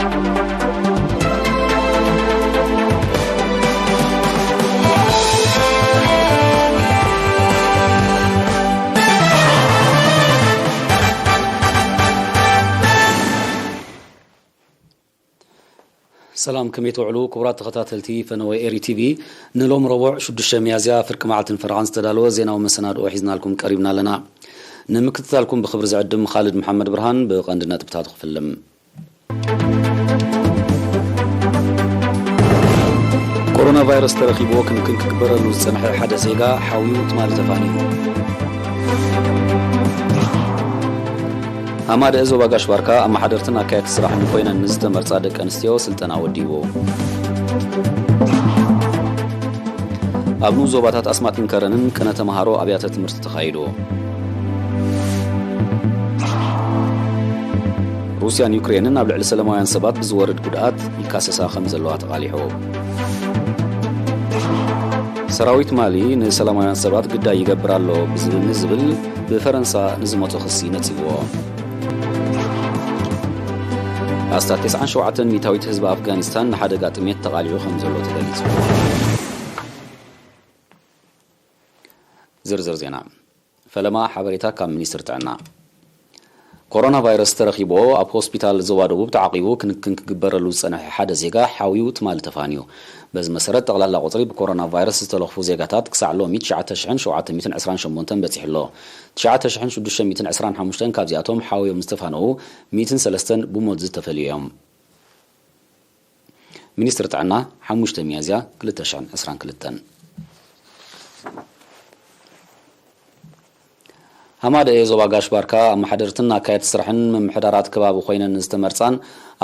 ሰላም፣ ከመይ ትውዕሉ ክቡራት ተኸታተልቲ ፈነወ ኤሪ ቲቪ? ንሎም ረቡዕ ሽዱሽተ ሚያዝያ ፍርቂ መዓልትን ፈረቓን ዝተዳለወ ዜናዊ መሰናድኦ ሒዝናልኩም ቀሪብና ኣለና። ንምክትታልኩም ብኽብሪ ዝዕድም ኻልድ መሓመድ ብርሃን። ብቐንዲ ነጥብታት ክፍልም። ኮሮና ቫይረስ ተረኺብዎ ክንክን ክግበረሉ ዝጸንሐ ሓደ ዜጋ ሓውዩ ትማሊ ተፋንዩ። ኣማደአ ዞባ ጋሽ ባርካ ኣመሓደርትን ኣካየድቲ ስራሕን ኮይነን ንዝተመርጻ ደቂ ኣንስትዮ ስልጠና ወዲቡ። ኣብ ንኡስ ዞባታት ኣስማጥን ከረንን ቅነ ተመሃሮ ኣብያተ ትምህርቲ ተኻይዱ። ሩስያን ዩክሬንን ኣብ ልዕሊ ሰላማውያን ሰባት ብዝወርድ ጉድኣት ይካሰሳ ከም ዘለዋ ተቓሊሑ። ሰራዊት ማሊ ንሰላማውያን ሰባት ግዳይ ይገብር ኣሎ ብዝብል ንዝብል ብፈረንሳ ንዝመጾ ክሲ ነጺግዎ። ኣስታት ተስዓን ሸውዓተን ሚእታዊት ህዝቢ ኣፍጋኒስታን ንሓደጋ ጥሜት ተቓሊዑ ከም ዘሎ ተገሊጹ። ዝርዝር ዜና። ፈለማ ሓበሬታ ካብ ሚኒስትሪ ጥዕና። ኮሮና ቫይረስ ተረኺብዎ ኣብ ሆስፒታል ዞባ ደቡብ ተዓቂቡ ክንክን ክግበረሉ ዝጸንሐ ሓደ ዜጋ ሓውዩ ትማሊ ተፋንዩ። በዚ መሰረት ጠቕላላ ቁጽሪ ብኮሮና ቫይረስ ዝተለኽፉ ዜጋታት ክሳዕ ሎሚ ትሽዓተ ሽሕን ሸውዓተ ሚእትን ዕስራን ሸሞንተን በጺሑ ኣሎ። ትሽዓተ ሽሕን ሽዱሽተ ሚእትን ዕስራን ሓሙሽተን ካብዚኣቶም ሓውዮም ዝተፋነዉ ሚእትን ሰለስተን ብሞት ዝተፈልዩ እዮም። ሚኒስትሪ ጥዕና፣ ሓሙሽተ ሚያዝያ ክልተ ሽሕን ዕስራን ክልተን። ሃማደኤ ዞባ ጋሽ ባርካ ኣመሓደርትን ኣካየድቲ ስራሕን ምምሕዳራት ከባቢ ኮይነን ዝተመርጻን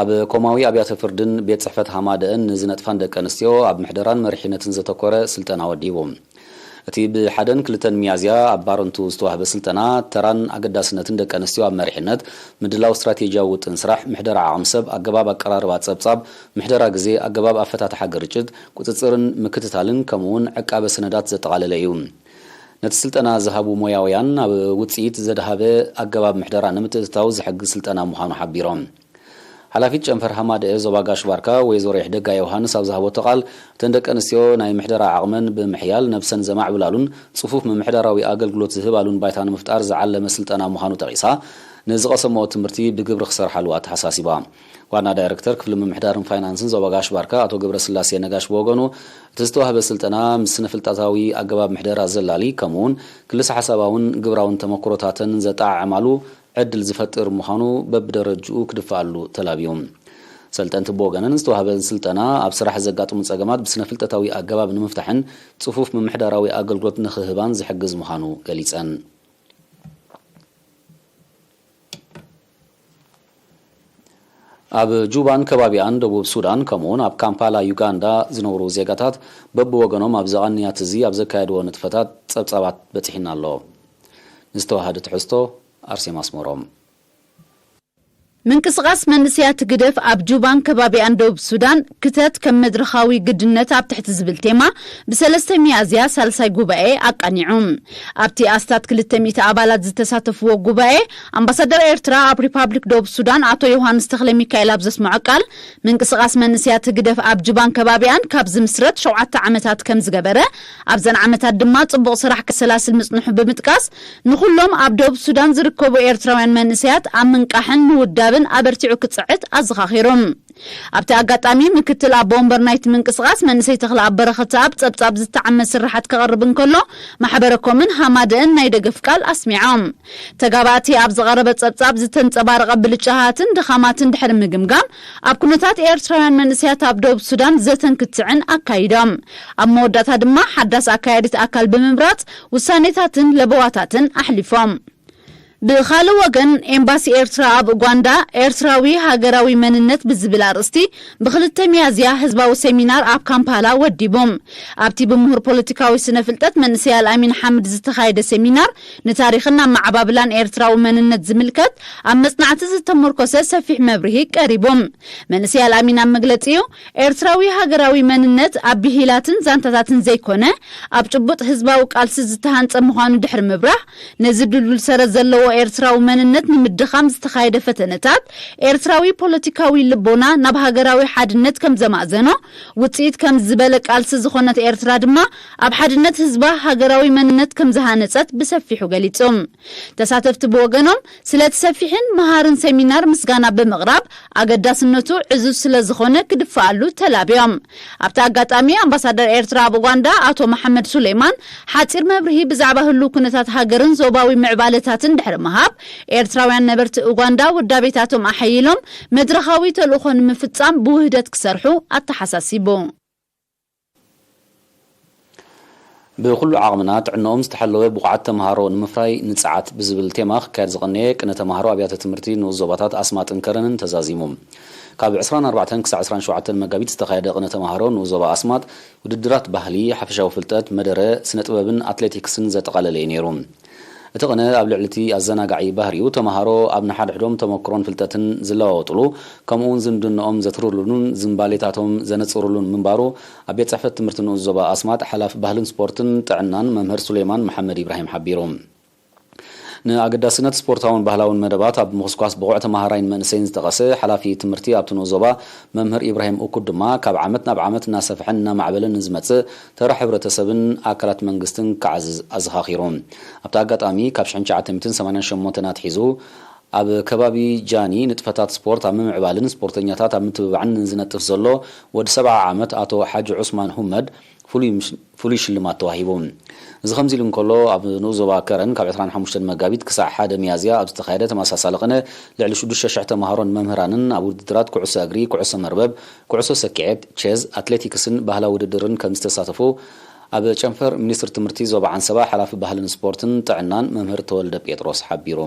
ኣብ ኮማዊ ኣብያተ ፍርድን ቤት ጽሕፈት ሃማደኤን ንዝነጥፋን ደቂ ኣንስትዮ ኣብ ምሕደራን መሪሕነትን ዘተኮረ ስልጠና ወዲቡ። እቲ ብሓደን ክልተን ሚያዝያ ኣብ ባረንቱ ዝተዋህበ ስልጠና ተራን ኣገዳስነትን ደቂ ኣንስትዮ ኣብ መሪሕነት፣ ምድላው ስትራቴጂያዊ ውጥን ስራሕ፣ ምሕደራ ዓቕሚ ሰብ፣ ኣገባብ ኣቀራርባ ጸብጻብ፣ ምሕደራ ግዜ፣ ኣገባብ ኣፈታትሓ ግርጭት፣ ቁጽጽርን ምክትታልን ከምኡውን ዕቃበ ሰነዳት ዘጠቓለለ እዩ። ነቲ ስልጠና ዝሃቡ ሞያውያን ኣብ ውጽኢት ዘድሃበ ኣገባብ ምሕደራ ንምትእትታው ዝሕግዝ ስልጠና ምዃኑ ሓቢሮም። ሓላፊት ጨንፈር ሃማደኤ ዞባ ጋሽ ባርካ ወይዘሮ ይሕደጋ ዮሃንስ ኣብ ዝሃበቶ ቃል፣ እተን ደቂ ኣንስትዮ ናይ ምሕደራ ዓቕመን ብምሕያል ነብሰን ዘማዕብላሉን ጽፉፍ ምምሕዳራዊ ኣገልግሎት ዝህባሉን ባይታ ንምፍጣር ዝዓለመ ስልጠና ምዃኑ ጠቒሳ፣ ንዝቐሰምኦ ትምህርቲ ብግብሪ ክሰርሓሉ ኣተሓሳሲባ። ዋና ዳይረክተር ክፍሊ ምምሕዳርን ፋይናንስን ዞባ ጋሽ ባርካ ኣቶ ገብረስላሴ ነጋሽ ብወገኑ፣ እቲ ዝተዋህበ ስልጠና ምስ ስነ-ፍልጠታዊ ኣገባብ ምሕደራ ዘላሊ፣ ከምኡውን ክልሰ ሓሳባውን ግብራውን ተመክሮታተን ዘጠዓዕማሉ ዕድል ዝፈጥር ምዃኑ በብደረጅኡ ክድፈኣሉ ተላብዩ። ሰልጠንቲ ብወገነን ዝተዋህበን ስልጠና ኣብ ስራሕ ዘጋጥሙ ጸገማት ብስነ-ፍልጠታዊ ኣገባብ ንምፍታሕን ጽፉፍ ምምሕዳራዊ ኣገልግሎት ንኽህባን ዝሕግዝ ምዃኑ ገሊጸን። ኣብ ጁባን ከባቢኣን ደቡብ ሱዳን ከምኡውን ኣብ ካምፓላ ዩጋንዳ ዝነብሩ ዜጋታት በብወገኖም ኣብ ዘቐንያት እዚ ኣብ ዘካየድዎ ንጥፈታት ጸብጻባት በጺሒና ኣሎ። ንዝተዋሃደ ትሕዝቶ ኣርሴማ ኣስመሮም። ምንቅስቓስ መንእሰያት ግደፍ ኣብ ጁባን ከባቢኣን ደቡብ ሱዳን ክተት ከም መድረኻዊ ግድነት ኣብ ትሕቲ ዝብል ቴማ ብሰለስተ ሚያዝያ ሳልሳይ ጉባኤ ኣቃኒዑ። ኣብቲ ኣስታት ክልተ ሚእቲ ኣባላት ዝተሳተፍዎ ጉባኤ ኣምባሳደር ኤርትራ ኣብ ሪፓብሊክ ደቡብ ሱዳን ኣቶ ዮሃንስ ተኽለ ሚካኤል ኣብ ዘስምዖ ቃል ምንቅስቓስ መንእሰያት ግደፍ ኣብ ጁባን ከባቢኣን ካብ ዝምስረት ሸውዓተ ዓመታት ከም ዝገበረ ኣብዘን ዓመታት ድማ ጽቡቕ ስራሕ ከሰላስል ምጽንሑ ብምጥቃስ ንኹሎም ኣብ ደቡብ ሱዳን ዝርከቡ ኤርትራውያን መንእሰያት ኣብ ምንቃሕን ምውዳብን ኣበርቲዑ ክጽዕት ኣዘኻኺሩ። ኣብቲ ኣጋጣሚ ምክትል ኣቦ ወንበር ናይቲ ምንቅስቓስ መንእሰይ ተኽለ ኣብ በረኸት ኣብ ጸብጻብ ዝተዓመ ስርሓት ከቕርብ እንከሎ ማሕበረ ኮምን ሃማደእን ናይ ደገፍ ቃል ኣስሚዖም። ተጋባእቲ ኣብ ዝቐረበ ጸብጻብ ዝተንጸባረቐ ብልጫታትን ድኻማትን ድሕሪ ምግምጋም ኣብ ኩነታት ኤርትራውያን መንእሰያት ኣብ ደቡብ ሱዳን ዘተን ክትዕን ኣካይዶም። ኣብ መወዳእታ ድማ ሓዳስ ኣካያዲት ኣካል ብምምራጽ ውሳኔታትን ለበዋታትን ኣሕሊፎም። ብኻልእ ወገን ኤምባሲ ኤርትራ ኣብ ኡጋንዳ ኤርትራዊ ሃገራዊ መንነት ብዝብል ኣርእስቲ ብክልተ ሚያዝያ ህዝባዊ ሴሚናር ኣብ ካምፓላ ወዲቡ። ኣብቲ ብምሁር ፖለቲካዊ ስነ ፍልጠት መንእሰይ ኣልኣሚን ሓምድ ዝተኻየደ ሴሚናር ንታሪኽን ኣመዓባብላን ኤርትራዊ መንነት ዝምልከት ኣብ መጽናዕቲ ዝተመርኮሰ ሰፊሕ መብርሂ ቀሪቡ። መንእሰይ ኣልኣሚን ኣብ መግለጺኡ ኤርትራዊ ሃገራዊ መንነት ኣብ ብሂላትን ዛንታታትን ዘይኮነ ኣብ ጭቡጥ ህዝባዊ ቃልሲ ዝተሃንጸ ምዃኑ ድሕሪ ምብራህ ነዚ ድልዱል ሰረት ዘለዎ ኤርትራዊ መንነት ንምድኻም ዝተኻየደ ፈተነታት፣ ኤርትራዊ ፖለቲካዊ ልቦና ናብ ሃገራዊ ሓድነት ከም ዘማእዘኖ፣ ውጽኢት ከም ዝበለ ቃልሲ ዝኾነት ኤርትራ ድማ ኣብ ሓድነት ህዝባ ሃገራዊ መንነት ከም ዝሃነጸት ብሰፊሑ ገሊጹ። ተሳተፍቲ ብወገኖም፣ ስለቲ ሰፊሕን መሃርን ሰሚናር ምስጋና ብምቕራብ፣ ኣገዳስነቱ ዕዙዝ ስለ ዝኾነ ክድፈኣሉ ተላብዮም። ኣብቲ ኣጋጣሚ ኣምባሳደር ኤርትራ ኣብ ኡጋንዳ ኣቶ መሓመድ ሱሌማን ሓጺር መብርሂ ብዛዕባ ህሉው ኩነታት ሃገርን ዞባዊ ምዕባለታትን ድሕሪ ምሃብ፣ ኤርትራውያን ነበርቲ ኡጋንዳ ውዳቤታቶም ኣሐይሎም መድረኻዊ ተልእኾ ንምፍጻም ብውህደት ክሰርሑ ኣተሓሳሲቡ። ብኹሉ ዓቕምና ጥዕናኦም ዝተሓለወ ብቑዓት ተምሃሮ ንምፍራይ ንጽዓት ብዝብል ቴማ ክካየድ ዝቐነየ ቅነ ተምሃሮ ኣብያተ ትምህርቲ ንኡስ ዞባታት ኣስማጥን ከረንን ተዛዚሙ። ካብ ዕስራን ኣርባዕተን ክሳዕ ዕስራን ሸውዓተን መጋቢት ዝተኻየደ ቅነ ተምሃሮ ንኡስ ዞባ ኣስማጥ ውድድራት ባህሊ፣ ሓፈሻዊ ፍልጠት፣ መደረ፣ ስነ ጥበብን ኣትሌቲክስን ዘጠቓለለ እዩ ነይሩ። እቲ ቅነ ኣብ ልዕሊ እቲ ኣዘናጋዒ ባህሪኡ፣ ተምሃሮ ኣብ ንሓድሕዶም ተመክሮን ፍልጠትን ዝለዋወጥሉ፣ ከምኡውን ዝምድንኦም ዘትርሉን ዝንባሌታቶም ዘነጽርሉን ምንባሩ፣ ኣብ ቤት ጽሕፈት ትምህርቲ ንኡስ ዞባ ኣስማጥ ሓላፊ ባህልን ስፖርትን ጥዕናን መምህር ሱሌማን መሓመድ ኢብራሂም ሓቢሩ። ንኣገዳስነት ስፖርታውን ባህላውን መደባት ኣብ ምኹስኳስ ብቑዕ ተመሃራይን መንእሰይን ዝጠቐሰ ሓላፊ ትምህርቲ ኣብቲ ንኡስ ዞባ መምህር ኢብራሂም እኩድ ድማ፣ ካብ ዓመት ናብ ዓመት እናሰፍሐን እናማዕበለን ንዝመጽእ ተራ ሕብረተሰብን ኣካላት መንግስትን ክዓዝዝ ኣዘኻኺሩ። ኣብቲ ኣጋጣሚ፣ ካብ ሽሕን ትሽዓተ ሚእትን ሰማንያን ሸሞንተን ኣትሒዙ ኣብ ከባቢ ጃኒ ንጥፈታት ስፖርት ኣብ ምምዕባልን ስፖርተኛታት ኣብ ምትብባዕን ንዝነጥፍ ዘሎ ወዲ ሰብዓ ዓመት ኣቶ ሓጂ ዑስማን ሁመድ ፍሉይ ምሽ-፣ ፍሉይ ሽልማት ተዋሂቡ። እዚ ከምዚ ኢሉ እንከሎ፣ ኣብ ንኡስ ዞባ ከረን ካብ ዕስራን ሓሙሽተን መጋቢት ክሳዕ ሓደ ሚያዝያ ኣብ ዝተኻየደ ተመሳሳሊ ቅነ፣ ልዕሊ ሽዱሽተ ሽሕ ተምሃሮን መምህራንን ኣብ ውድድራት ኩዕሶ እግሪ፣ ኩዕሶ መርበብ፣ ኩዕሶ ሰኪዔት፣ ቼዝ፣ ኣትሌቲክስን ባህላዊ ውድድርን ከም ዝተሳተፉ፣ ኣብ ጨንፈር ሚኒስትሪ ትምህርቲ ዞባ ዓንሰባ ሓላፊ ባህልን ስፖርትን ጥዕናን መምህር ተወልደ ጴጥሮስ ሓቢሩ።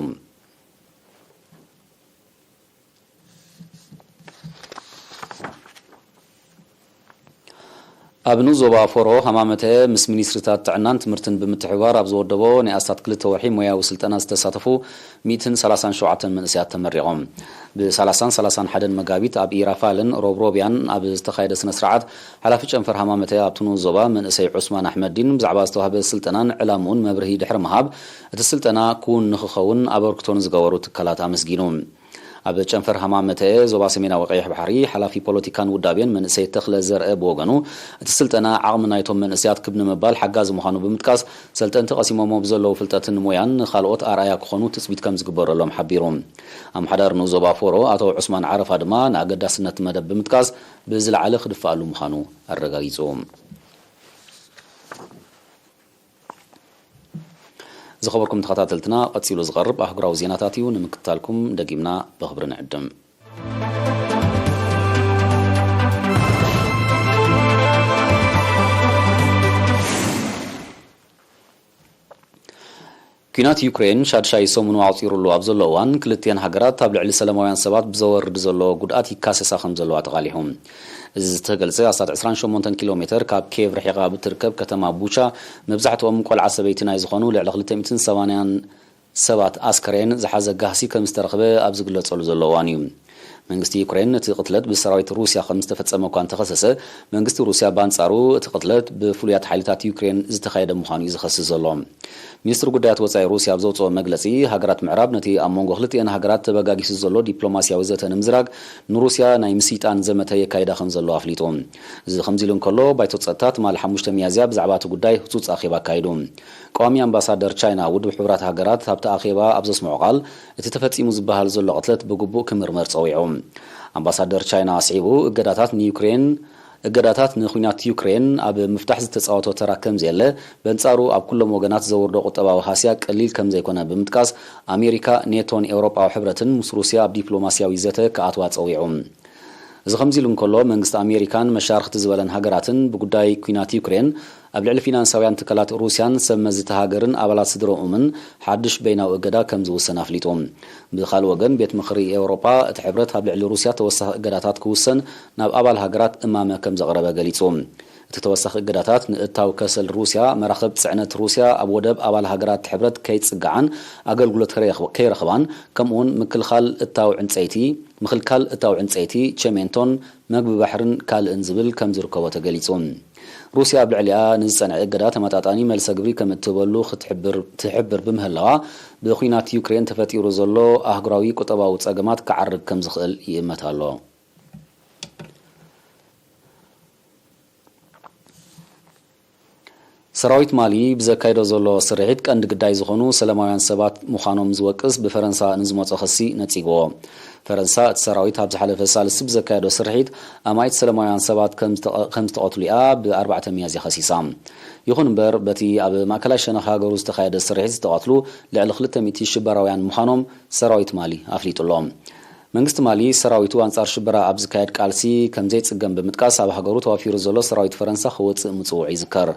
ኣብ ንኡስ ዞባ ፎሮ ሃማመተ ምስ ሚኒስትሪታት ጥዕናን ትምህርትን ብምትሕብባር ኣብ ዝወደቦ ናይ ኣስታት ክልተ ወርሒ ሞያዊ ስልጠና ዝተሳተፉ ሚእትን ሰላሳን ሸውዓተን መንእሰያት ተመሪቖም። ብሰላሳን ሰላሳን ሓደን መጋቢት ኣብ ኢራፋልን ሮብሮብያን ኣብ ዝተኻየደ ስነ ስርዓት፣ ሓላፊ ጨንፈር ሃማመተ ኣብቲ ንኡስ ዞባ መንእሰይ ዑስማን ኣሕመዲን ብዛዕባ ዝተዋህበ ስልጠናን ዕላምኡን መብርሂ ድሕሪ ምሃብ፣ እቲ ስልጠና ክውን ንኽኸውን ኣበርክቶ ንዝገበሩ ትካላት ኣመስጊኑ። ኣብ ጨንፈር ሃማመተ ዞባ ሰሜናዊ ቀይሕ ባሕሪ ሓላፊ ፖለቲካን ውዳቤን መንእሰይ ተኽለ ዘርአ ብወገኑ፣ እቲ ስልጠና ዓቕሚ ናይቶም መንእሰያት ክብ ንምባል ሓጋዚ ምዃኑ ብምጥቃስ፣ ሰልጠንቲ ቀሲሞሞ ብዘለዉ ፍልጠትን ሞያን ንኻልኦት ኣርኣያ ክኾኑ ትጽቢት ከም ዝግበረሎም ሓቢሩ። ኣምሓዳር ንኡስ ዞባ ፎሮ ኣቶ ዑስማን ዓረፋ ድማ ንኣገዳስነት መደብ ብምጥቃስ ብዝለዓለ ክድፈኣሉ ምዃኑ ኣረጋጊጹ። ዝኸበርኩም ተኸታተልትና፣ ቀጺሉ ዝቐርብ ኣህጉራዊ ዜናታት እዩ። ንምክትታልኩም ደጊምና ብኽብሪ ንዕድም። ኲናት ዩክሬን ሻድሻይ ሰሙኑ ኣቑጺሩሉ ኣብ ዘሎ እዋን፣ ክልቲኣን ሃገራት ኣብ ልዕሊ ሰላማውያን ሰባት ብዘወርድ ዘሎ ጉድኣት ይካሰሳ ከም ዘለዋ ተቓሊሑ። እዚ ዝተገልጸ፣ ኣስታት ዕስራን ሸሞንተን ኪሎ ሜተር ካብ ኪየቭ ርሒቓ ብትርከብ ከተማ ቡቻ፣ መብዛሕትኦም ቆልዓ ሰበይቲ ናይ ዝኾኑ ልዕሊ ክልተ ሚእትን ሰማንያን ሰባት ኣስከሬን ዝሓዘ ጋህሲ ከም ዝተረኽበ ኣብ ዝግለጸሉ ዘሎ እዋን እዩ። መንግስቲ ዩክሬን ነቲ ቅትለት ብሰራዊት ሩስያ ከም ዝተፈጸመ እኳ እንተኸሰሰ፣ መንግስቲ ሩስያ ብኣንጻሩ እቲ ቅትለት ብፍሉያት ሓይልታት ዩክሬን ዝተኻየደ ምዃኑ እዩ ዝኸስስ ዘሎ። ሚኒስትሪ ጉዳያት ወጻኢ ሩስያ ኣብ ዘውጽኦ መግለጺ፣ ሃገራት ምዕራብ ነቲ ኣብ መንጎ ክልቲኣን ሃገራት ተበጋጊሱ ዘሎ ዲፕሎማስያዊ ዘተ ንምዝራግ ንሩስያ ናይ ምስይጣን ዘመተ የካይዳ ከም ዘሎ ኣፍሊጡ። እዚ ከምዚ ኢሉ እንከሎ፣ ባይቶ ጸጥታ ትማሊ ሓሙሽተ ሚያዝያ ብዛዕባ እቲ ጉዳይ ህጹጽ ኣኼባ ኣካይዱ። ቀዋሚ ኣምባሳደር ቻይና ውድብ ሕቡራት ሃገራት ኣብቲ ኣኼባ ኣብ ዘስምዖ ቃል፣ እቲ ተፈጺሙ ዝበሃል ዘሎ ቅትለት ብግቡእ ክምርመር ጸዊዑ። ኣምባሳደር ቻይና ኣስዒቡ፣ እገዳታት ንዩክሬን፣ እገዳታት ንኹናት ዩክሬን ኣብ ምፍታሕ ዝተጻወቶ ተራ ከም ዘየለ፣ በንጻሩ ኣብ ኩሎም ወገናት ዘውርዶ ቁጠባዊ ሃስያ ቀሊል ከም ዘይኮነ ብምጥቃስ፣ ኣሜሪካ፣ ኔቶን ኤውሮጳዊ ሕብረትን ምስ ሩስያ ኣብ ዲፕሎማስያዊ ዘተ ክኣትዋ ጸዊዑ። እዚ ከምዚ ኢሉ እንከሎ፣ መንግስቲ ኣሜሪካን መሻርኽቲ ዝበለን ሃገራትን ብጉዳይ ኲናት ዩክሬን ኣብ ልዕሊ ፊናንሳውያን ትካላት ሩስያን ሰብ መዚ እታ ሃገርን ኣባላት ስድረኡምን ሓድሽ በይናዊ እገዳ ከም ዝውሰን ኣፍሊጡ። ብኻልእ ወገን፣ ቤት ምኽሪ ኤውሮጳ፣ እቲ ሕብረት ኣብ ልዕሊ ሩስያ ተወሳኺ እገዳታት ክውሰን ናብ ኣባል ሃገራት እማመ ከም ዘቕረበ ገሊጹ። እቲ ተወሳኺ እገዳታት ንእታው ከሰል ሩስያ፣ መራኽብ ጽዕነት ሩስያ ኣብ ወደብ ኣባል ሃገራት ሕብረት ከይጽግዓን ኣገልግሎት ከይረኽባን፣ ከምኡውን ምክልኻል እታው ዕንጸይቲ፣ ምኽልካል እታው ዕንጸይቲ፣ ቸሜንቶን መግቢ ባሕርን ካልእን ዝብል ከም ዝርከቦ ተገሊጹ። ሩስያ ኣብ ልዕሊኣ ንዝጸንዐ እገዳ ተመጣጣኒ መልሰ ግብሪ ከም እትህበሉ ክትሕብር ትሕብር ብምህላዋ፣ ብኲናት ዩክሬን ተፈጢሩ ዘሎ ኣህጉራዊ ቁጠባዊ ጸገማት ክዓርግ ከም ዝኽእል ይእመት ኣሎ። ሰራዊት ማሊ ብዘካይዶ ዘሎ ስርሒት ቀንዲ ግዳይ ዝኾኑ ሰላማውያን ሰባት ምዃኖም ዝወቅስ ብፈረንሳ ንዝመጾ ክሲ ነጺግዎ። ፈረንሳ እቲ ሰራዊት ኣብ ዝሓለፈ ሳልስቲ ብዘካየዶ ስርሒት ኣማኢት ሰላማውያን ሰባት ከም ዝተቐ- ከም ዝተቐትሉ እያ ብ ኣርባዕተ ሚያዝያ ከሲሳ። ይኹን እምበር በቲ ኣብ ማእከላይ ሸነኽ ሃገሩ ዝተኻየደ ስርሒት ዝተቐትሉ ልዕሊ ክልተ ሚእቲ ሽበራውያን ምዃኖም ሰራዊት ማሊ ኣፍሊጡ ኣሎ። መንግስቲ ማሊ ሰራዊቱ ኣንጻር ሽበራ ኣብ ዝካየድ ቃልሲ ከም ዘይጽገም ብምጥቃስ፣ ኣብ ሃገሩ ተዋፊሩ ዘሎ ሰራዊት ፈረንሳ ክወጽእ ምጽውዑ ይዝከር።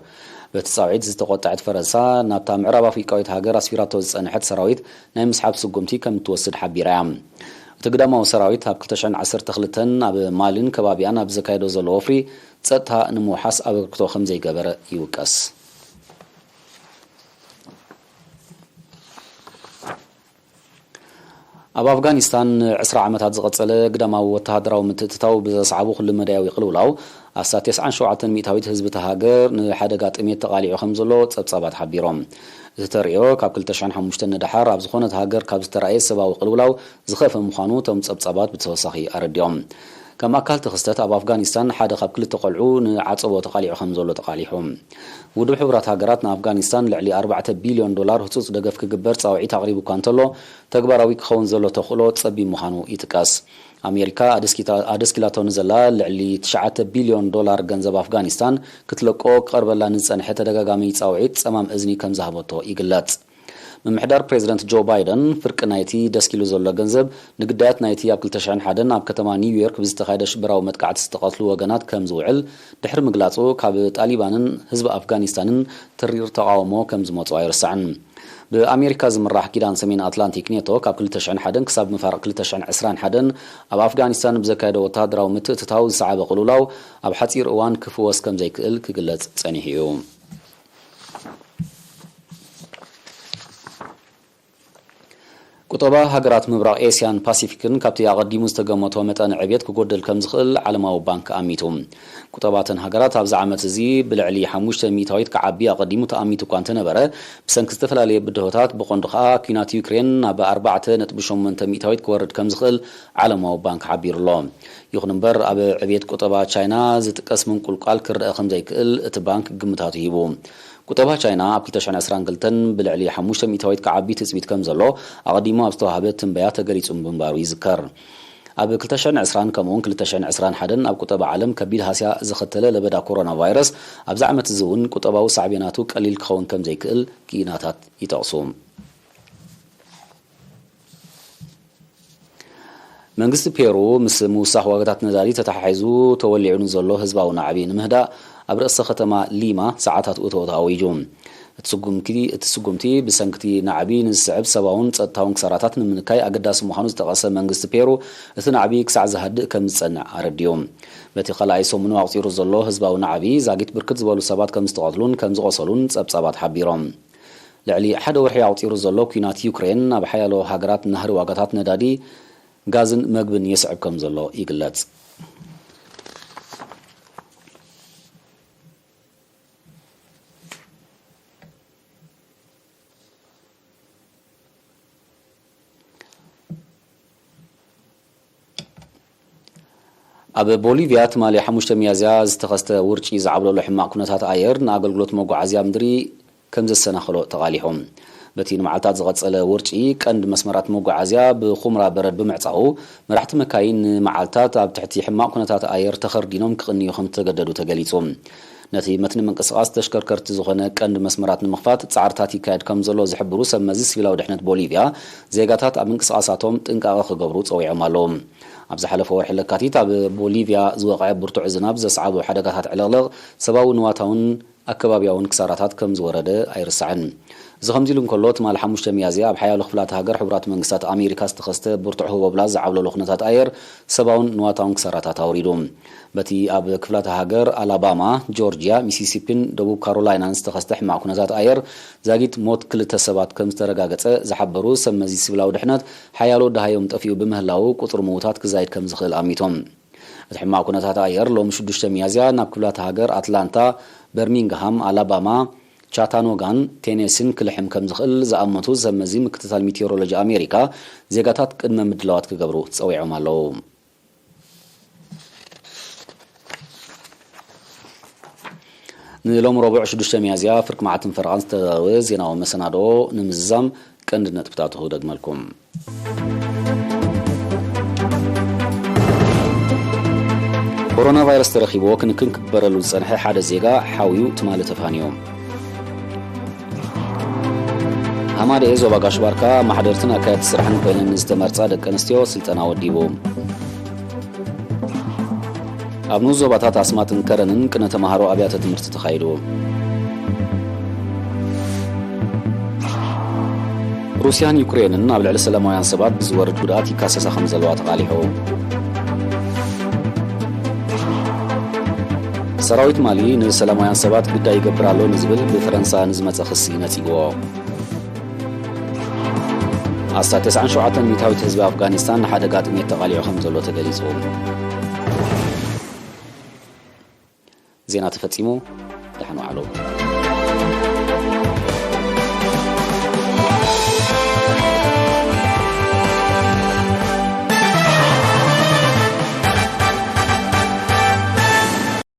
በቲ ጻውዒት ዝተቖጠዐት ፈረንሳ፣ ናብታ ምዕራብ ኣፍሪቃዊት ሃገር ኣስፊራቶ ዝጸንሐት ሰራዊት ናይ ምስሓብ ስጉምቲ ከም እትወስድ ሓቢራ እያ። እቲ ግዳማዊ ሰራዊት ኣብ ክልተ ሽሕን ዓሰርተ ክልተን ኣብ ማሊን ከባቢኣን ኣብ ዘካየዶ ዘሎ ወፍሪ፣ ጸጥታ ንምውሓስ ኣበርክቶ ከም ዘይገበረ ይውቀስ። ኣብ ኣፍጋኒስታን ንዕስራ ዓመታት ዝቐጸለ ግዳማዊ ወተሃደራዊ ምትእትታው ብዘስዓቡ ኩሉ መዳያዊ ቅልውላው፣ ኣስታት ተስዓን ሸውዓተን ሚእታዊት ህዝቢ እታ ሃገር ንሓደጋ ጥሜት ተቓሊዑ ከም ዘሎ ጸብጻባት ሓቢሮም። እቲ ተርእዮ፣ ካብ ክልተ ሽሕን ሓሙሽተን ንደሓር ኣብ ዝኾነት ሃገር ካብ ዝተራእየ ሰብኣዊ ቅልውላው ዝኸፍአ ምዃኑ እቶም ጸብጻባት ብተወሳኺ ኣረዲኦም። ከም ኣካል እቲ ክስተት፣ ኣብ ኣፍጋኒስታን ሓደ ካብ ክልተ ቆልዑ ንዓጸቦ ተቓሊዑ ከም ዘሎ ተቓሊሑ። ውድብ ሕቡራት ሃገራት ንኣፍጋኒስታን ልዕሊ ኣርባዕተ ቢልዮን ዶላር ህጹጽ ደገፍ ክግበር ጻውዒት ኣቕሪቡ እኳ እንተሎ፣ ተግባራዊ ክኸውን ዘሎ ተኽእሎ ጸቢብ ምዃኑ ይጥቀስ። ኣሜሪካ ኣደስኪታ- ኣደስኪላቶ ንዘላ ልዕሊ ትሽዓተ ቢልዮን ዶላር ገንዘብ ኣፍጋኒስታን ክትለቆ ክቐርበላ ንዝጸንሐ ተደጋጋሚ ጻውዒት ጸማም እዝኒ ከም ዝሃበቶ ይግለጽ። ምምሕዳር ፕሬዚደንት ጆ ባይደን፣ ፍርቂ ናይቲ ደስኪሉ ዘሎ ገንዘብ ንግዳያት ናይቲ ኣብ ክልተ ሽሕን ሓደን ኣብ ከተማ ኒውዮርክ ብዝተኻየደ ሽበራዊ መጥቃዕቲ ዝተቐትሉ ወገናት ከም ዝውዕል ድሕሪ ምግላጹ፣ ካብ ጣሊባንን ህዝቢ ኣፍጋኒስታንን ተሪር ተቓውሞ ከም ዝመጾ ኣይርሳዕን። ብኣሜሪካ ዝምራሕ ኪዳን ሰሜን ኣትላንቲክ ኔቶ፣ ካብ ክልተ ሽሕን ሓደን ክሳብ መፋርቕ ክልተ ሽሕን ዕስራን ሓደን ኣብ ኣፍጋኒስታን ብዘካየደ ወተሃደራዊ ምትእትታው ዝሰዓበ ቅልውላው፣ ኣብ ሓጺር እዋን ክፍወስ ከም ዘይክእል ክግለጽ ጸኒሑ እዩ። ቁጠባ ሃገራት ምብራቕ ኤስያን ፓሲፊክን ካብቲ ኣቐዲሙ ዝተገመቶ መጠን ዕብየት ክጎድል ከም ዝኽእል ዓለማዊ ባንክ ኣሚቱ። ቁጠባተን ሃገራት ኣብዚ ዓመት እዚ ብልዕሊ ሓሙሽተ ሚእታዊት ክዓቢ ኣቐዲሙ ተኣሚቱ እኳ እንተነበረ፣ ብሰንኪ ዝተፈላለየ ብድሆታት፣ ብቐንዱ ከኣ ኲናት ዩክሬን ናብ ኣርባዕተ ነጥቢ ሸሞንተ ሚእታዊት ክወርድ ከም ዝኽእል ዓለማዊ ባንክ ሓቢሩ ኣሎ። ይኹን እምበር፣ ኣብ ዕብየት ቁጠባ ቻይና ዝጥቀስ ምንቁልቋል ክረአ ከም ዘይክእል እቲ ባንክ ግምታቱ ሂቡ። ቁጠባ ቻይና ኣብ ክልተ ሽሕን ዕስራን ክልተን ብልዕሊ ሓሙሽተ ሚእታዊት ክዓቢ ትጽቢት ከም ዘሎ ኣቐዲሙ ኣብ ዝተዋህበ ትንበያ ተገሊጹ ምንባሩ ይዝከር። ኣብ ክልተ ሽሕን ዕስራን ከምኡውን ክልተ ሽሕን ዕስራን ሓደን ኣብ ቁጠባ ዓለም ከቢድ ሃስያ ዘኸተለ ለበዳ ኮሮና ቫይረስ ኣብዚ ዓመት እዚ እውን ቁጠባዊ ሳዕቤናቱ ቀሊል ክኸውን ከም ዘይክእል ክኢላታት ይጠቕሱ። መንግስቲ ፔሩ ምስ ምውሳኽ ዋጋታት ነዳዲ ተተሓሒዙ ተወሊዑ ንዘሎ ህዝባዊ ናዕቢ ንምህዳእ ኣብ ርእሰ ከተማ ሊማ ሰዓታት እቶት ኣዊጁ። እቲ ስጉምቲ እቲ ስጉምቲ ብሰንኪ እቲ ናዕቢ ንዝስዕብ ሰብኣውን ጸጥታውን ክሳራታት ንምንካይ ኣገዳሲ ምዃኑ ዝጠቐሰ መንግስቲ ፔሩ፣ እቲ ናዕቢ ክሳዕ ዝሃድእ ከም ዝጸንዕ ኣረዲኡ። በቲ ካልኣይ ሰሙኑ ኣቑጺሩ ዘሎ ህዝባዊ ናዕቢ ዛጊት ብርክት ዝበሉ ሰባት ከም ዝተቐትሉን ከም ዝቖሰሉን ጸብጻባት ሓቢሮም። ልዕሊ ሓደ ወርሒ ኣቑጺሩ ዘሎ ኲናት ዩክሬን፣ ኣብ ሓያሎ ሃገራት ናህሪ ዋጋታት ነዳዲ፣ ጋዝን መግብን የስዕብ ከም ዘሎ ይግለጽ። ኣብ ቦሊቪያ ትማሊ ሓሙሽተ ሚያዝያ ዝተኸስተ ውርጪ ዝዓብለሎ ሕማቕ ኩነታት ኣየር ንኣገልግሎት መጓዓዝያ ምድሪ ከም ዘሰናኸሎ ተቓሊሑ። በቲ ንመዓልታት ዝቐጸለ ውርጪ፣ ቀንዲ መስመራት መጓዓዝያ ብኹምራ በረድ ብምዕጻዉ፣ መራሕቲ መካይን ንመዓልታት ኣብ ትሕቲ ሕማቕ ኩነታት ኣየር ተኸርዲኖም ክቕንዩ ከም ዝተገደዱ ተገሊጹ። ነቲ መትኒ ምንቅስቓስ ተሽከርከርቲ ዝኾነ ቀንዲ መስመራት ንምኽፋት ጻዕርታት ይካየድ ከም ዘሎ ዝሕብሩ ሰብ መዚ ሲቪላዊ ድሕነት ቦሊቪያ፣ ዜጋታት ኣብ ምንቅስቓሳቶም ጥንቃቐ ክገብሩ ጸዊዖም ኣለዉ። ኣብ ዝሓለፈ ወርሒ ለካቲት ኣብ ቦሊቪያ ዝወቕዐ ብርቱዕ ዝናብ ዘስዓቦ ሓደጋታት ዕልቕልቕ ሰብኣዊ ንዋታውን ኣከባብያውን ክሳራታት ከም ዝወረደ ኣይርሳዕን። እዚ ከምዚ ኢሉ እንከሎ፣ ትማሊ ሓሙሽተ ሚያዝያ ኣብ ሓያሎ ክፍላት ሃገር ሕቡራት መንግስታት ኣሜሪካ ዝተኸስተ ብርቱዕ ህቦብላ ዝዓብለሎ ኩነታት ኣየር ሰብኣውን ንዋታውን ክሳራታት ኣውሪዱ። በቲ ኣብ ክፍላት ሃገር ኣላባማ፣ ጆርጅያ፣ ሚሲሲፒን ደቡብ ካሮላይናን ዝተኸስተ ሕማቕ ኩነታት ኣየር ዛጊት ሞት ክልተ ሰባት ከም ዝተረጋገጸ ዝሓበሩ ሰብ መዚ ሲቪላዊ ድሕነት፣ ሓያሎ ደሃዮም ጠፊኡ ብምህላዉ ቁጽሪ ምዉታት ክዛይድ ከም ዝኽእል ኣሚቶም። እቲ ሕማቕ ኩነታት ኣየር ሎሚ ሽዱሽተ ሚያዝያ ናብ ክፍላት ሃገር ኣትላንታ፣ በርሚንግሃም፣ ኣላባማ፣ ቻታኖጋን ቴኔሲን ክልሕም ከም ዝኽእል ዝኣመቱ ሰብ መዚ ምክትታል ሚቴዎሮሎጂ ኣሜሪካ ዜጋታት ቅድመ ምድላዋት ክገብሩ ጸዊዖም ኣለዉ። ንሎሚ ረቡዕ ሽዱሽተ ሚያዝያ ፍርቂ መዓልትን ፈረቓን ዝተዳለወ ዜናዊ መሰናድኦ ንምዝዛም ቀንዲ ነጥብታቱ ክደግመልኩም። ኮሮና ቫይረስ ተረኺብዎ ክንክን ክግበረሉ ዝጸንሐ ሓደ ዜጋ ሓውዩ ትማሊ ተፋንዩ። ሃማደኤ ዞባ ጋሽ ባርካ ማሕደርትን ኣካየድቲ ስራሕን ኮይነን ንዝተመርጻ ደቂ ኣንስትዮ ስልጠና ወዲቡ። ኣብ ንኡስ ዞባታት ኣስማጥን ከረንን ቅነ ተማሃሮ ኣብያተ ትምህርቲ ተኻይዱ። ሩስያን ዩክሬንን ኣብ ልዕሊ ሰላማውያን ሰባት ብዝወርድ ጉድኣት ይካሰሳ ከም ዘለዋ ተቓሊሑ። ሰራዊት ማሊ ንሰላማውያን ሰባት ግዳይ ይገብር ኣሎ ንዝብል ብፈረንሳ ንዝመጸ ክሲ ነጺግዎ። ኣስታት ተስዓን ሸውዓተን ሚእታዊት ህዝቢ ኣፍጋኒስታን ንሓደጋ ጥሜት ተቓሊዑ ከም ዘሎ ተገሊጹ። ዜና ተፈጺሙ። ደሓን ዋዕሉ።